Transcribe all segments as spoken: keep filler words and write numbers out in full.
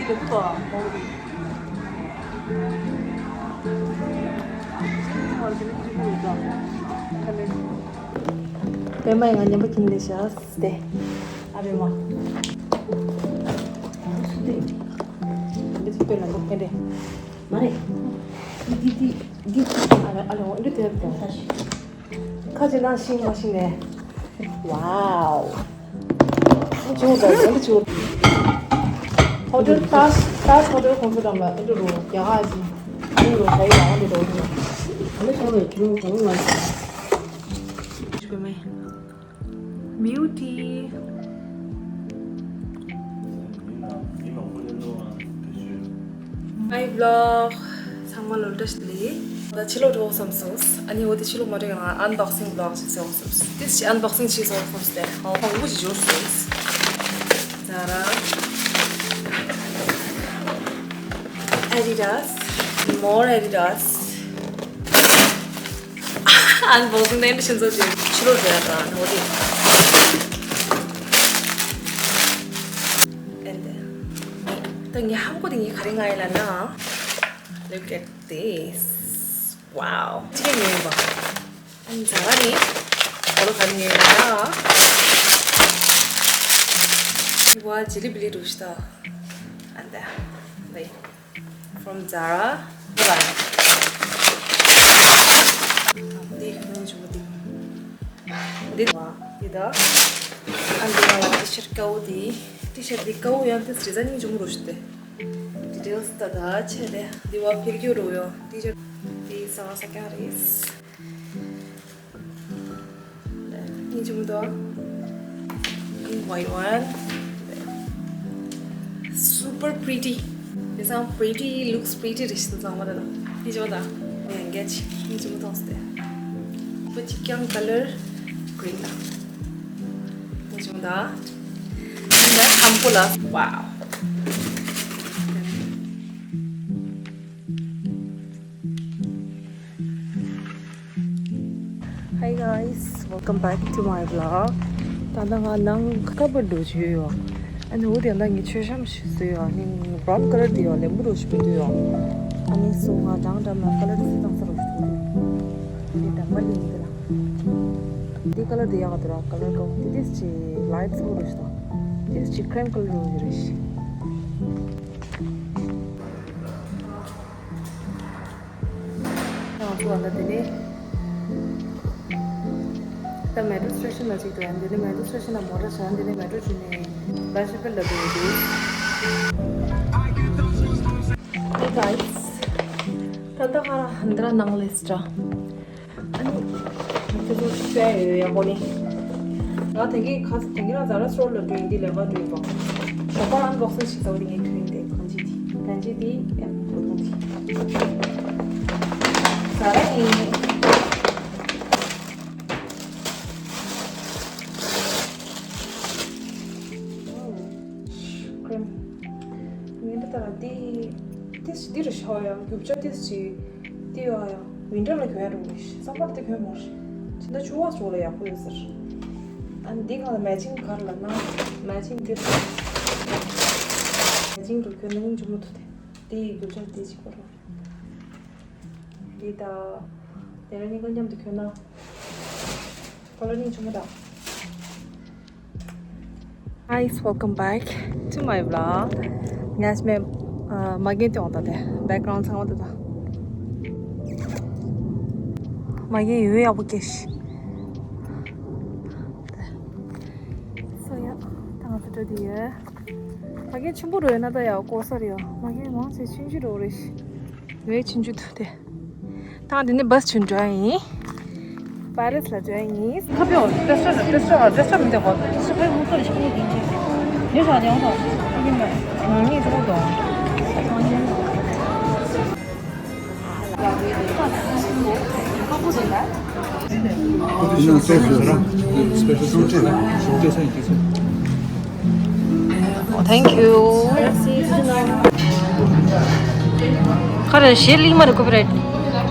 པད་མ་ཡིས་ང་ཉན་པ་ཁྱིམ་ལས་བྱ་སྟེ། ཨ་རེ་མ། འདི་ཚོ་སྟོན་ན་འདུག་ཕན་རེད། མ་རེད། འདི་འདི་འདི། ཨ་རེ་ཨ་རེ་འོ་འདི་དེར་དེར། ཁ་ཅིག་ན་ཤིང་མ་ཤིང་ནས། ཝའོ། ཅུང་ཙམ་ཅུང་ཙམ། ཧོ་ཊེལ་ཏཱཇ་ཏཱཇ་ཧོ་ཊེལ་ཁོང་ཚོ་འགྲམ་ལ་ཨེ་འགྲོ་རུ་རྒྱ་གར་ཞིག་ཨ་ནི་རུ་ཞ་ཡི་ཡང་འདི་འགྲོ་རུ། ཨ་ནི་ཞོགས་པའི་ཁྱི་རོ་གང་ལ། མིའུ་ཏི། My vlog ཚང་མ་ལོ་བཀྲ་ཤིས་བདེ་ལེགས། ད་ཕྱི་ལོགས་འགྲོ་བསམ་སོང་། ཨ་ནི་འོ་དེ་ཕྱི་ལོགས་མ་འགྲོ་ཡང་ང་unboxing vlog ཞིག་བཟོ་བསམ་སོང་། དེ་ཞིག་unboxing ཞིག་བཟོ་བསམ་སྟེ་ཧང་ཧོང་བུ་ཞིག་འབྱོར་སོང་། Zara། Adidas། More Adidas། Unboxing དེ་འདྲ་ཞིག་བཟོ་རྒྱུ་ཕྱི་ལོགས་འགྲོ་ཡ་དང་འོ་དེ། And then ད་ངའི་ཧམ་གོ་དེ་ངས་ག་རེ་མངགས་ཡིན་ལབ་ན། Look at this. Wow. ཅི་ཉོས་ཡིན་པ། ཨ་ནི་Zara ནས་འོ་ལོ་ག་རེ་ཉོས་ཡིན་ན། བ་ཇི་ལི་བི་ལི་རུ་ཤི་ད། And then འདི། From Zara. འདི་ཁོང་ཆུང་མ་འདི། འདི་བ་འདི་ད། ཨ་འདི་ང་ལ་ཊི་ཤར་ཀའུ་འདི། ཊི་ཤར་འདི་ཀའུ་ཡང་དེ་རི་ཛ་ནིང་ཆུང་མ་རུ་ཤི་དེ། Details ད་ད་ཆེ་དེ། འདི་བ་ཕིར་གྱུ་རུ་ཡོ། ཊི་ཤར་འདི་ས་ས་ཀ་རེད། ཉིན་ཆུང་དོ། Pink white one. Super pretty. This one pretty, looks pretty རེད་ཤི་ཚང་མ་དེ་ལ། ཉིན་ཆུང་དང་། ཉིན་ཆུང་ཐོག་སྟེ། པ་ཅིག་ཀྱང་color green ལ། ཉིན་ཆུང་དང་། ཉིན་ཆུང་དང་ཁམ་པོ་ལ། Wow. Hi guys, welcome back to my vlog. ད་ལྟ་ང་ནང་ཁ་པར་འགྲོ་བྱོས་ཡོད། ཨ་ནི་འོ་དེ་ལ་ངས་མཆོད་བཤམས་ཤིག་བཟོས་ཡོད། ཨ་ནི་brown color དེ་ཡོད་ལེམ་བུ་རོ་ཞིག་མི་འདུག་ཡོད། ཨ་ནི་སོ་ང་འགྲམ་འགྲམ་ལ་color དེ་སི་དང་ས་རོ་ཞིག་འདུག་དེ་དང་མ་ལི་ཡིན་དེ་ལ། དེ་color དེ་ཡག་ག་དེ་ར་color གོ་དེ་དེ་ཅི་light ས་རོ་ཞིག་དང་། དེ་ཅི་cream color རོ་ཞིག་རེད་ཤི། ང་ཚོ་ལ་དེ་ནས་ད་metro station ལ་ཅིག་འགྲོ་ཡ། འདི་ནས་metro station ལ་མོ་ཊ་བཞག་འདི་ནས་metro བྱུང་ནས་ལ་ཤི་པེ་ལ་འགྲོ་ཡ་འདུག Hey guys, ད་ལྟ་ང་རང་ཧན་དྲ་ནང་ལས་འདྲ། ཨ་ནི། ཁྱོད་ཚོ་ཤོད་ཡོད་ཡག་པོ་ནི། ང་དེང་གི་ཁ་དེང་གི་ང་Zara store ལ་འགྲོ་ཡིན་འདི་ལས་ཀ་འགྲོ་ཡིན་པ། ཞོགས་པ་unboxing ཞིག་ཟ་བ་དེ་ངས་ཐུག་ཡིན་ཏེ་གང་ཅི་དེ་གང་ཅི་དེ་ཡང་བུ་ཐུང་དེ། Zara ཡིན། Cream། ངས་འདི་ལྟར་ཏི་ཏིས་འདི་རུ་ཤོག་ཡང་རྒྱུ་ཆ་ཏིས་ཅི་ཏི་ཡོ་ཡང་winter ལ་གྱོན་ཡ་འགྲོ་གི་སམ་མར་དེ་གྱོན་མོ་ཤི། ཕྱི་ཟླ་བཅུ་པ་སོགས་ལ་ཡག་པོ་ཡོད་ཟེར། ཨ་ནི་འདི་གང་ལ་matching གར་ལ་ན་matching འདི་རུ་matching འགྲོ་གྱོན་ན་ཡིན་ཆུང་མོ་ཐུ་དེ་ཏི་རྒྱུ་ཆ་ཏི་ཅི་པོ་རོ། འདི་ད་དེ་ར་གཉིས་ཀ་མཉམ་དུ་གྱོན་ན་ཁོ་ལ་ཡིན་ཆུང་མོ་ད། Guys, welcome back to my vlog. ཉལ་མེད། མ་རྒན་ཏེ་འོང་ད་དེ་background ཚང་མ་དེ་ད། མ་རྒན་ཡོད་ཡག་པོ་སྐྱེ་ཤི། སོ་ཡ། ད་ང་ཚོ་འགྲོ་དེ་ཡོད། མ་རྒན་ཆུན་པོ་རོ་ཡོད་ན་ད་ཡག་གོ་ས་རེད་ཡོད། མ་རྒན་མང་ཆེ་ཆུན་ཆུ་རོ་རེད་ཤི། ཡོད་ཆུན་ཆུ་ཐུ་དེ། ད་འདི་ནས་བྷས་ཆུན་འགྲོ་ཡིན། པ་རིས་ལ་འགྲོ་ཡིན། ཁ་པེ་འོ་རེ་སི་ཊོ་རན་རེ་སི་ཊོ་རན་རེ་སི་ཊོ་རན་མི་འདེགས་གོ། སི་ཕའི་ཧུང་ཚོ་ལ་ཤི་ཁུ་ལོ་དེ་འཇེ། ཡོད་ཤ་ཡང་དང་ཨ་ཡིན་མ། ངེད་ཅི་གོ་དང་། Oh, thank you. ཁ་རེ་ཞེ་ལིག་མ་རེ་ཀོ་པི་རའིཊ།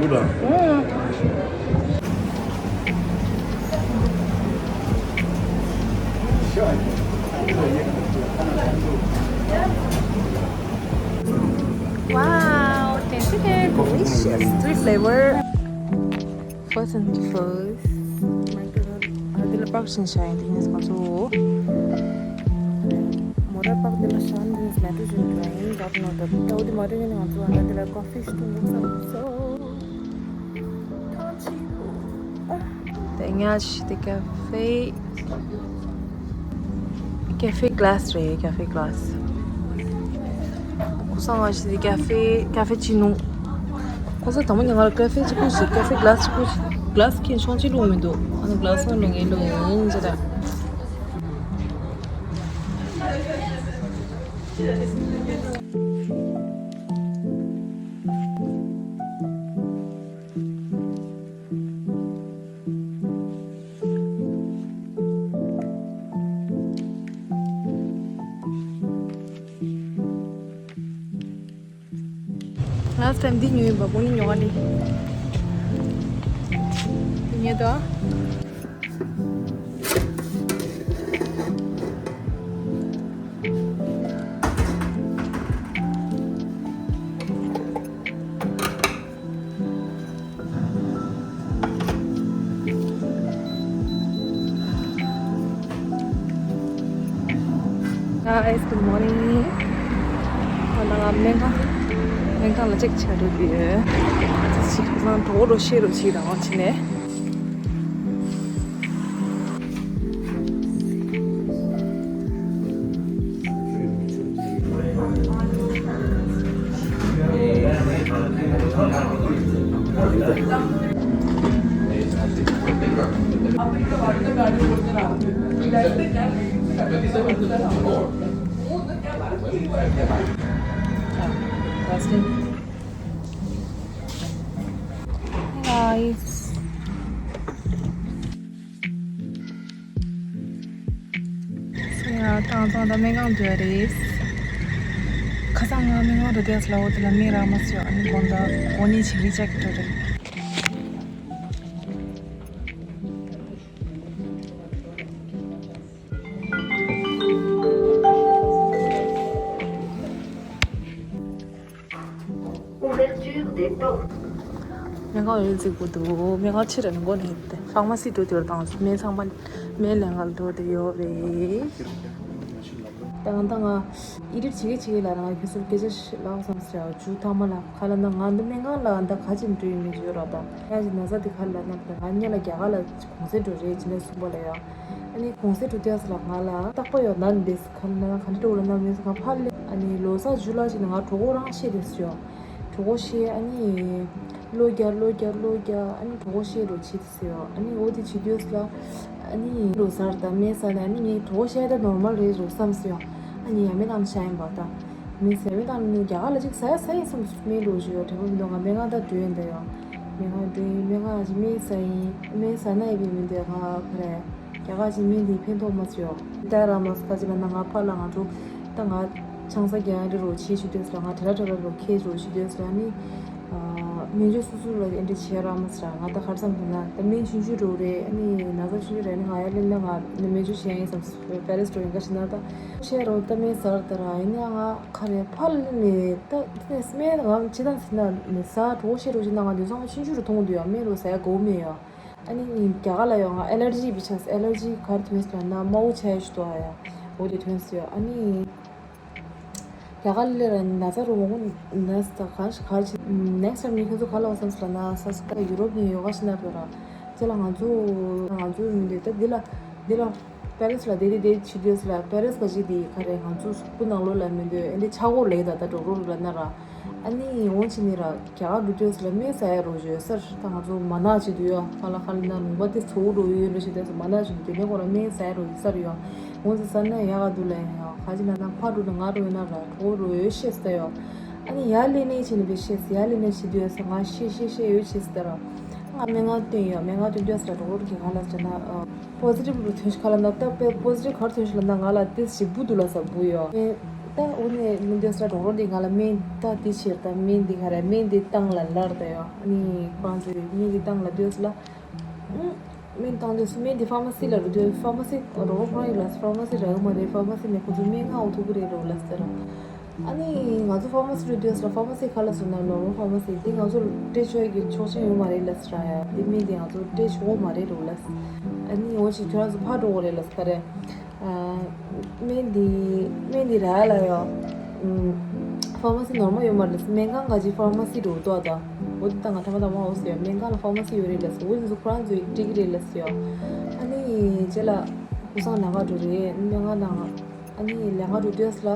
ལུག་ལ། ཨུམ། Wow, thank you, delicious. Three flavor. First and first. My God. ཨ་འདི་ལ་པག་ཤིང་ཤ་ཡིན་འདི་ནས་ང་ཚོ། མོ་ར་པག་འདི་ལ་ཤ་འདི་ནས་མེད་དུ་ཞིག་འགྲོ་ཡིན་གབ་ནོ་ད་ད་འོ་འདི་མ་རེད་ཡིན་ང་ཚོ་ཨ་འདི་ལ་ཀོ་ཕི་ཤ་འཐུང་དགོས་བསམ་སོང་། ཐང་ཆད་འདུག་ཨ། དེ་ང་ཞི་དེ་ཀ་ཧྥེ། ཀ་ཧྥེ་གླ་སི་རེད། ཀ་ཧྥེ་གླ་སི། ཁོ་སང་ང་ཞི་དེ་ཀ་ཧྥེ་ཀ་ཧྥེ་ཅི་ནུ། ཁོ་སང་དང་པོ་ཉི་མ་ལ་ཀ་ཧྥེ་གཅིག་པུ་ཞིག་ཀ་ཧྥེ་གླ་སི་གཅིག་པུ་ཞིག་གླ་སི་ཁྱེད་ཆུང་ཅི་ལུག་མི་འདུག་ཨ་ནི་གླ་སི་ལུག་ངེས་ལུག་ཡིན་ཟེར། Last time འདི་ཉོས་ཡིན་པ་གོ་ནི་ཉོ་ག་ནི། འདི་ཉོས་དོ། Guys, good morning. ང་ལ་སྨན་ཁང་སྨན་ཁང་ལ་ཅིག་ཆ་འགྲོ་གི་ཡོད། ཅིག་ཅིག་ང་གྲོགས་རོགས་ཤེས་རོགས་ཅིག་དང་ཕྱིན་ནས། Guys. ཡ་ཏང་ཏང་ད་སྨན་ཁང་འགྲོ་ཡ་རེད། ཁ་སང་ང་སྨན་ཁང་འགྲོ་དུས་ལ་འོ་དེ་ལ་སྨན་རག་མ་སོང་། ཨ་ནི་དགོང་དག་དགོང་ནས་ཅིག་རི་ཅེག་འགྲོ་རེད། Ouverture des portes. སྨན་ཁང་ཡོད་རྫིག་པོ་འདུག་སྨན་ཁང་ཕྱིར་ར་མི་དགོས་ནས་ཧེད་དེ། ཕར་མ་སི་འགྲོ་དུས་དང་སྨན་ཚང་མ་སྨན་ལེན་གར་འགྲོ་དེ་ཡོད་རེད། ད་ང་ད་ང་ཨི་རིག་བྱེད་ཀྱི་བྱེད་ཀྱི་ལ་ང་ཁྱོད་ཚོར་སྐད་ཆ་ལབ་བསམ་ཟེར་ཡ་བཅུ་ཐ་མ་ལ་ཁ་ལ་ན་ང་འདི་སྨན་ཁང་ལ་ད་ག་ཅིག་འགྲོ་ཡོད་མེད་བརྗོད་ར་ད་ཡ་ཅིག་ན་ཚ་འདི་ཁ་ལ་ན་ད་ང་གཉིས་ལ་རྒྱ་གར་ལ་གུང་སེང་འགྲོ་རེད་ཅི་ནས་གསུངས་པ་ལ་ཡ། ཨ་ནི་གུང་སེང་འགྲོ་དུས་ལ་ང་ལ་རྟག་པར་ཡོད་ན་འདི་ཁ་ན་ག་འདྲ་འགྲོ་ལ་ན་མི་ང་ཕར་ལས་ཨ་ནི་ལོ་གསར་ཇུ་ལ་ཅིག་ན་ང་གྲོད་ཁོག་རང་བཤལ་དེ་སུ་ཡོད། གྲོད་ཁོག་བཤལ་ཨ་ནི་གློ་རྒྱག་གློ་རྒྱག་གློ་རྒྱག་ཨ་ནི་གྲོད་ཁོག་བཤལ་འགྲོ་ཆེ་དེ་སུ་ཡོད། ཨ་ནི་འོ་དེ་བྱེད་དུས་ལ་ཨ་ནི་ལོ་གསར་དང་སྨན་ཟ་ནས་ཨ་ནི་ངའི་གྲོད་ཁོག་བཤལ་ད་ནོར་མལ་རེད་རོ་བསམ་སུ་ཡོད། ཨ་ནི་ཡ་མེད་དང་ཤ་ཡིན་པ་དང་། མི་ཟས་མི་བཏང་ནི་རྒྱ་གར་ལ་ཅིག་ཟ་ཡ་ཟ་ཡ་བསམ་སྨན་འགྲོ་བཞིན་ཡོད། དྲན་པ་མི་འདུག་ང་སྨན་ཁང་ད་འགྲོ་ཡིན་ད་ཡོད། སྨན་ཁང་འགྲོ་ཡིན། སྨན་ཁང་ཅིག་སྨན་ཟ་ཡིན། སྨན་ཟ་ན་ཡིན་པའི་མི་འདུག་ང་ཕ་རེད། རྒྱ་གར་གྱི་སྨན་འདི་ཕན་ཐོགས་མ་སོང་ཡོད། ད་ར་མ་སོང་ཁ་ཅིག་ལ་ན་ང་ཕར་ལ་ང་ཚོ་ད་ང་ཆང་ས་རྒྱག་ཡ་འདྲ་རོ་བྱེད་ཞུ་དུས་ལ་ང་དྲ་ར་དྲ་ར་རོ་ཁེ་རོ་ཞུ་དུས་ལ་ནི། སྨན་བཅོས་སོ་སོ་ལ་ཨེ་འདྲ་བྱས་ར་མ་སོང་ང་ད་གར་ཙམ་དུ་ན་ད་སྨན་ཆུང་ཆུང་རོ་རེད། ཨ་ནི་ན་ཚ་ཆུང་ཆུང་རེད། ཨ་ནི་ང་ཡ་ལེན་ན་ང་སྨན་བཅོས་བྱས་ཡིན་བསམ་པེ་རེ་སི་འགྲོ་ཡིན་ཁ་ཤི་ན་ད་བཤད་རོ་ད་སྨན་ཟ་ར་ད་ར་ཡིན་ན་ང་ཁ་རེ་ཕར་ལ་ནི་ད་དེ་ནས་སྨན་ང་ཅི་དང་ཟིན་ན་ཟ་གྲོགས་བཤད་རོ་ཞིག་ན་ང་དེ་ཚོ་ཆུང་ཆུང་རུ་མཐོང་འདུག་ཡ། སྨན་རོ་ཟ་ཡ་གོ་མེད་ཡ། ཨ་ནི་རྒྱ་གར་ལ་ཡོང་ང་ཨེ་ལར་ཇི་བི་ཆགས་ཨེ་ལར་ཇི་གར་ཐོན་སོང་ན་དམར་པོ་ཆགས་ཡ་ཞིག་འདུག་ཨ་ཡ། འོ་དེ་ཐོན་སོང་ཡ། ཨ་ནི་རྒྱ་གར་ལ་ལས་ར་ན་ཚ་རུ་མོ་ན་ས་གར་གར་ཆེ་ནེག་སི་ཊེབ་ནི་ཁྱོད་ཚོ་ག་ལ་བ་བསམ་སོང་ན་ས་ས་ཡུ་རོབ་ནས་ཡོ་ག་ཤི་ན་པོ་ར་དེ་ལ་ང་ཚོ་ང་ཚོ་མི་འདུག་ད་འདི་ལ་འདི་ལ། པེ་རེ་སི་ལ་དེ་དེ་དེ་ཆི་དུས་ལ་པེ་རེ་སི་ག་ཅིག་དེ་ག་རེ་ང་ཚོ་སུ་ནང་ལོ་ལ་མི་འདོད་ཨེ་འདྲ་ཆག་སྒོ་ལས་ད་ད་འགྲོ་རོགས་ལ་ན་ར། ཨ་ནི་འོང་ཕྱིན་ནི་ར་རྒྱ་གར་འགྲོ་དུས་ལ་སྨན་ཟ་ཡ་རོ་བརྗོད་སར་ད་ང་ཚོ་མ་ན་ཆི་དུས་ཡ་ཧ་ལ་ཧ་ལ་ན་ལུང་པ་དེ་ཚོ་འགྲོ་ཡོད་འགྲོ་ཞིག་དེ་ཚོ་མ་ན་ཆི་དུས་དེ་ནས་ཁོ་ར་སྨན་ཟ་ཡ་རོ་ཡོད་སར་ཡ། འོང་ཚེ་ས་ན་ཡ་ག་དུ་ལ་ཡ་ཁ་ཅིག་ན་ན་ཕ་འགྲོ་ན་ང་རོ་ཡོད་ན་ར་གྲོ་རོ་ཡོད་ཤེས་ས་ཡ། ཨ་ནི་ཡ་ལེ་ནས་ཕྱིན་ནི་བེ་ཤེས་ཡ་ལེ་ནས་ཕྱིན་དུས་ས་ང་ཤེས་ཤེས་ཤེས་ཡོད་ཤེས་ས་ར། ང་སྨན་ཁང་བསྟན་ཡོད། སྨན་ཁང་བསྟན་དུས་ས་ར་གྲོ་རོ་གི་ང་ལ་ཟེར་ན། པོ་སི་ཊིབ་རུ་ཐོན་ཤག་ལ་ན་ད་པེ་པོ་སི་ཊིབ་གར་ཐོན་ཤག་ལ་ན་ང་ལ་ཏིས་ཞིག་བུ་དུ་ལ་ས་བུ་ཡོད། ད་འོ་ནས་མི་འདོད་ས་གྲོང་རོང་འདི་ང་ལ་སྨན་ད་ཏི་ཆེར་ད་སྨན་འདི་ག་རེ་སྨན་འདི་བཏང་ལ་ལར་ད་ཡོད། ཨ་ནི་ཁོ་རང་ཚོས་སྨན་འདི་བཏང་ལ་འདོད་ས་ལ། སྨན་བཏང་འདོད་ས་སྨན་འདི་ཕ་མ་སི་ལ་རུ་འདོད་ཕ་མ་སི་རོ་རོ་ཁོ་རང་ཡོད་ལ་ཕ་མ་སི་ར་ཡོད་མ་རེད། ཕ་མ་སི་ནས་ཁོ་ཚོ་སྨན་ང་འོ་ཐུག་གི་རེད་རོ་ལ་ཟེར། ཨ་ནི་ང་ཚོ་ཕ་མ་སི་རུ་འདོད་ས་ཕ་མ་སི་ཁ་ལ་སོང་ན་ནོར་མོ་ཕ་མ་སི་འདི་ང་ཚོ་སྤྲད་ཆོག་གི་ཆོག་ཤེས་ཡོད་མ་རེད་ལ་སི་ར་ཡ། འདི་སྨན་འདི་ང་ཚོ་སྤྲད་ཆོག་མ་རེད་རུ་ལ་སི། ཨ་ནི་འོ་ཞིག་ཁྱོད་རང་ཚོ་ཕ་འགྲོ་གོ་རེད་ལ་སི་ད་རེད། སྨན་འདི་སྨན་འདི་ར་ཡ་ལ་ཡོ། ཕ་མ་སི་ནོར་མོ་ཡོད་མ་རེད་ལ་སི། སྨན་ཁང་ག་ཅི་ཕ་མ་སི་རུ་འདུག་ད། འོ་འདི་ད་ང་ཐ་མ་ཐ་མ་འོ་སི་ཡ་སྨན་ཁང་ལ་ཕ་མ་སི་ཡོད་རེད་ལ་སི། འོ་འདི་ཚོ་ཁོ་རང་ཚོ་ཡིག་སྤྲད་གི་རེད་ལ་སི་ཡ། ཨ་ནི་རྗེས་ལ་ཧུ་སང་ལ་ང་འགྲོ་རེད་སྨན་ཁང་ནང་། ཨ་ནི་ལས་ཀ་འགྲོ་དུས་ལ་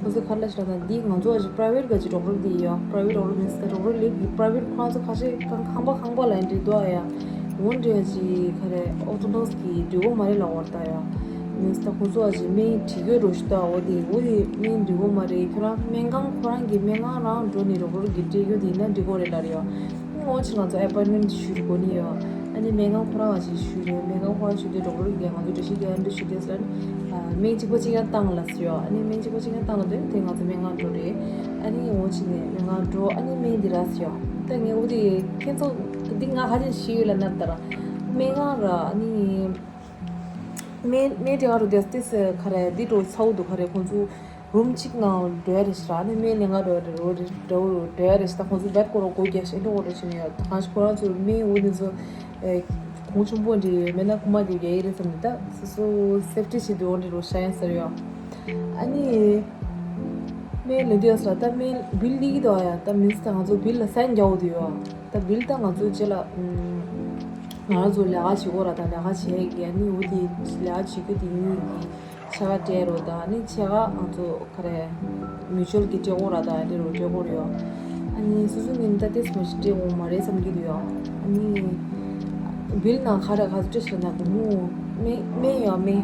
ཁོ་ཚོས་ཁ་ལ་ཞིག་ལ་ན་འདི་ང་ཚོ་ཨ་ཅིག་པ་རའི་ཝེ་ཊི་ག་ཅིག་ཌོག་ཊར་འདི་ཡོད། པ་རའི་ཝེ་ཊི་ཌོག་ཊར་མིན་སི་ཌོག་ཊར་ལིབ་པ་རའི་ཝེ་ཊི་ཁོ་རང་ཚོ་ཁ་ཤས་ཁང་ཁང་པ་ཁང་པ་ལ་འདྲི་འདུག་ཨ་ཡ། འོ་འདྲི་ཨ་ཅིག་ག་རེ་ཨོ་ཐོ་ཌོག་སི་གི་འགྲིག་གོ་མ་རེད་ལ་འོར་ད་ཡ། མིན་སི་ད་ཁོ་ཚོ་ཨ་ཅིག་སྨན་འགྲིག་གོ་རོ་ཞུ་ད་འོ་དེ་འོ་དེ་སྨན་འགྲིག་གོ་མ་རེད། ཁྱོད་རང་སྨན་ཁང་ཁོ་རང་གི་སྨན་ཁང་རང་འགྲོ་ནས་ཌོག་ཊར་གི་འགྲིག་གོ་དེ་ཡིན་ན་འགྲིག་གོ་རེད་ལ་རེད་ཡ། འོ་ཅིག་ང་ཚོ་ཨེ་པོའིན་མེན་ཊི་ཞུ་རུ་གོ་ནི་ཡོད། ཨ་ནི་སྨན་ཁང་ཁོ་རང་ང་ཅིག་ཞུས་རེད། སྨན་ཁང་ཁོ་རང་ཞུས་དུས་ཌོག་ཊར་གིས་ང་ཚོ་འགྲེལ་བཤད་རྒྱག་ཡ་འདི་ཞུས་དུས་ལ་ནི། སྨན་གཅིག་པ་གཅིག་ཡང་བཏང་ལ་ཟེར་ཡོད། ཨ་ནི་སྨན་གཅིག་པ་གཅིག་ཡང་བཏང་ལ་དེ་དེ་ང་ཚོ་སྨན་ཁང་འགྲོ་རེད། ཨ་ནི་འོ་ཅིག་ནས་སྨན་ཁང་འགྲོ་ཨ་ནི་སྨན་འདི་རག་ཟེར་ཡོད། ད་ངས་འོ་དེ་ཁྱེད་ཚོ་འདི་ང་ཧ་ཅང་ཞིག་ཡོད་ལ་ནར་ལྟར་སྨན་ཁང་ར་ཨ་ནི། སྨན་སྨན་དེ་ག་རུ་དེ་དེ་སེ་ག་རེ་འདི་འགྲོ་ཚ་བོ་འདུག་ག་རེ་ཁོང་ཚོ་རུམ་གཅིག་ནང་འགྲོ་ཡ་རེད་ཤག་ཨ་ནི་སྨན་ནི་ང་འགྲོ་ཡ་རེད་རོ་རེད་འགྲོ་རོ་འགྲོ་ཡ་རེད་ཤག་ད་ཁོང་ཚོ་བེད་སྐོར་རོ་སྒོ་རྒྱག་ཤག་འགྲོ་རོ་བྱས་ནས་ཡོད། ད་གང་ཞིག་ཁོ་རང་ཚོ་སྨན་འོ་དེ་ཚོ་གོང་ཆེན་པོ་འདྲ་ཡོད་མེད་ན་ཁུག་མ་དེ་རྒྱག་ཡི་རེད་བསམ་ནས་ད་སོ་སོ་སེབ་ཊི་བྱེད་དུས་འོ་འདྲ་རོ་ཤ་ཡན་ཟེར་ཡོད། ཨ་ནི་སྨན་ལེན་དུས་ཡ་ས་ད་སྨན་བིལ་ལི་གི་དོ་ཡ་ད་མིན་སི་ད་ང་ཚོ་བིལ་ལ་སན་རྒྱག་འོ་དེ་ཡོད། ད་བིལ་ད་ང་ཚོ་རྗེས་ལ་ང་རང་ཚོ་ལས་ཀ་བྱེད་དགོས་ར་ད་ལས་ཀ་བྱེད་ཡ་གི་ཨ་ནི་འོ་དེ་ལས་ཀ་བྱེད་རྒྱུ་དེ་གཉིས་ཀྱི་ཕྱེད་ཀ་སྤྲད་རོགས་དང་ཨ་ནི་ཕྱེད་ཀ་ང་ཚོ་ག་རེ་མིའུ་ཅུ་ཨལ་གྱི་སྤྲད་དགོས་ར་དང་ཨ་འདྲ་རོགས་སྤྲད་དགོས་རེད་ཡོད། ཨ་ནི་སོ་སོ་ངས་ནི་ད་ཏེས་མ་ཞིག་སྤྲད་དགོས་མ་རེད་བསམ་གྱི་འདུག་ཡོད། ཨ་ནི་བིལ་ནང་ག་རེ་ག་ཚོད་སྤྲད་ཤག་ན་སྒོར་མོ་སྨན་སྨན་ཡོད་སྨན་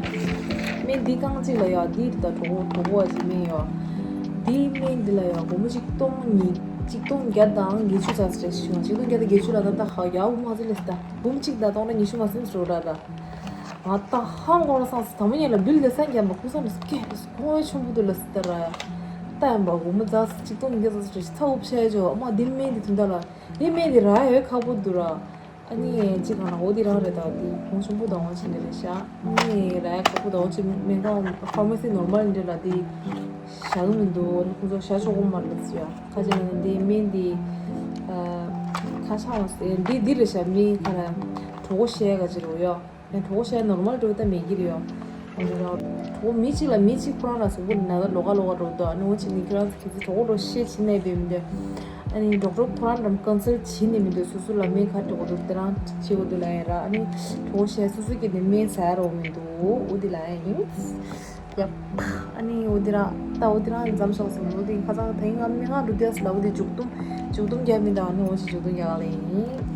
སྨན་འདི་རྐང་གཅིག་ལ་ཡོད་འདི་ད་གྲོད་ཁོག་གྲོད་ཁོག་ཨ་ཅིག་སྨན་ཡོད། འདི་སྨན་འདི་ལ་ཡོད་སྒོར་མོ་ཆིག་སྟོང་ཉིས་ཆིག་སྟོང་བརྒྱ་དང་བརྒྱད་ཅུ་ཙམ་སྤྲད་ཤག་ཆིག་སྟོང་བརྒྱ་དང་བརྒྱད་ཅུ་ལ་ད་ད་ཧ་ཡག་པོ་མ་ཚོད་ལས་ད་སྒོར་མོ་གཅིག་དང་སྟོང་ཕྲག་ཉི་ཤུ་མ་ཟིན་ཟེར་ར་ད། ང་ད་ཧང་གོ་ར་སང་སི་དང་མོ་ཉལ་ལ་བིལ་དེ་སང་རྒྱབ་མ་ཁུ་སང་ནི་སྐད་ཁོང་བའི་ཆུང་བུ་དུ་ལ་སི་ཏ་ར་ཡ། ད་ཡང་པ་སྒོར་མོ་རྫ་སི་ཆིག་སྟོང་ཉིས་བརྒྱ་རྫ་སི་རེ་ཞིག་ཚ་འུབ་ཤ་ཡ་ཇོ་མ་འདི་སྨན་འདི་དུན་ད་ལ་འདི་སྨན་འདི་ར་ཡོད་ཁག་པོ་དུ་ར། ཨ་ནི་ཅི་གང་ལ་འོ་འདི་རང་རེད་ད་འདི་ཁོང་ཆུང་བུ་དང་བ་ཆེན་འདི་རེད་ཤག་ཨ་ནི་ར་ཡ་ཁག་པོ་དང་བ་ཆེན་མེ་གང་ཕ་མ་སི་ནོར་མལ་འདི་ལ་འདི་ཞག་མི་འདུག་ཨ་ནི་ཁོང་ཚོ་ཞག་ཆོག་གོ་མ་རེད་ལ་སི་ཡ་ཁ་ཅན་འདི་སྨན་འདི་ཁ་ཆག་མ་སི་འདི་འདི་རེད་ཤག་མི་ཁ་ར་གྲོད་ཁོག་ཤ་ཡ་ག་ཅི་རེད་ཡོ། ཡང་གྲོད་ཁོག་ཤ་ནོར་མལ་འགྲོ་ད་མེད་ཀྱི་རེད་ཡོ། འོ་འདི་ར། གྲོད་ཁོག་མི་གཅིག་ལ་མི་གཅིག་ཁོ་རང་ལ་གཟུགས་པོ་ན་ད་ལོགས་ཀ་ལོགས་ཀ་འགྲོ་འདུག་ཨ་ནི་འོ་ཅིག་ནི་ཁྱོད་རང་ཚོ་གི་ཚོ་གྲོགས་ཤེས་བྱེད་ནས་བས་མི་འདོད། ཨ་ནི་ཌོག་ཊར་ཁོ་རང་འགྲམ་ཀོན་སལ་བྱེད་ནས་མི་འདོད་སོ་སོ་ལ་སྨན་ག་འགྲོ་གི་འདུག་དེ་རང་བྱེད་དགོས་འདུག་ལ་ཡིན་ར་ཨ་ནི་གྲོད་ཁོག་ཤ་སོ་སོ་གི་ནི་སྨན་ཟ་ཡ་རོགས་མི་འདུག་འོ་འདི་ལ་ཡིན། ཡ། ཨ་ནི་འོ་འདི་ར་ད་འོ་འདི་ར་འཛམ་ཤོག་སོང་འོ་འདི་ཁ་སང་ད་ཡིན་ང་སྨན་ཁང་འགྲོ་དུས་ལ་འོ་འདི་མཇུག་སྡོམ་མཇུག་སྡོམ་རྒྱག་མི་འདུག་ཨ་ནི་འོ་ཅིག་མཇུག་སྡོམ་རྒྱག་ལ་ཡིན།